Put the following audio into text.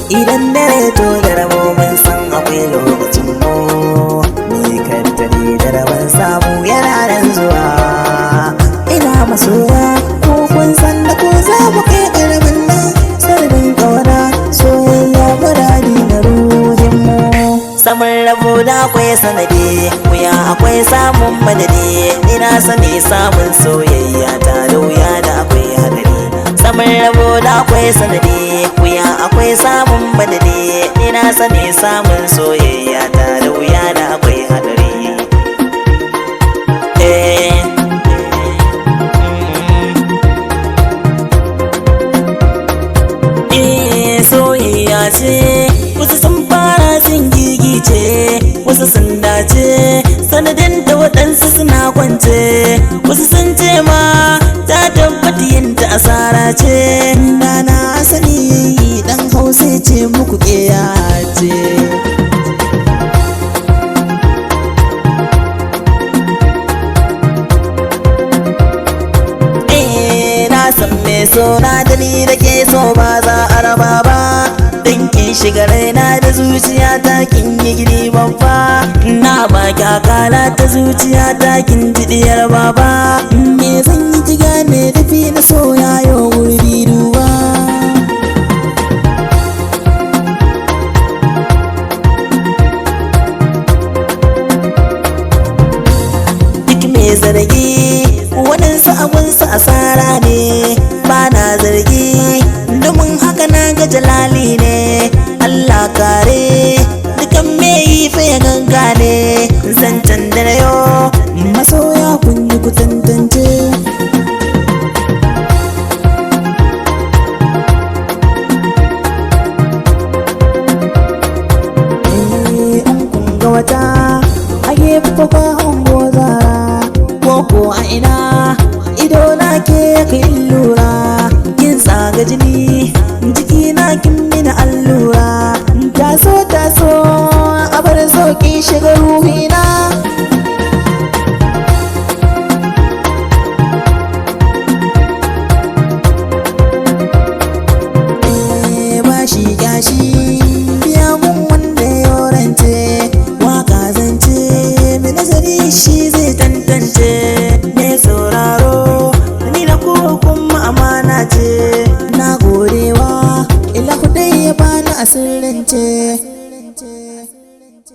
Idan dare to da rabo mun san akwai lokacin mu. Ni kantare da rabon samu yana nan zuwa. Ina masoya ko kun san da ko za mu kai karamin nan. Sirrin ƙauna soyayya muradi na ruhin mu. Samun rabo da akwai sanadi, wuya akwai samun madadi. Ina sani samun soyayya ta da wuya da akwai hadari. Samun rabo da akwai sanadi, wuya akwai samun madadi. Ina sani samun soyayya ta da wuya da akwai hadari. Eh. Eh, soyayya ce wasu sun fara sun gigice, wasu sun dace sanadin da waɗansu suna kwance, wasu sun ce ma ta tabbata yin ta asara ce. Da na sani dan Hausa ce muku ƙeya ce. Eh, na san me so na da ni da ke so ba za a raba ba. Dan kin shiga raina da zuciya ta kin yi gini babba. Na ba ki akala ta zuciya ta kin ji diyar baba. Me zan yi ki gane dafi na soyayo gurbi duba. Duk mai zargi waɗansu abunsu asara ne, ba na zargi domin haka na ga jalali ne. Allah kare dukan me yi fa ya gangane zancen da na yo. Masoya kun yi ku tantance. Eh, in kun ga wata a gefe ko ka hango zara, Ko a ina ido na ke kai lura. Kin tsaga jini.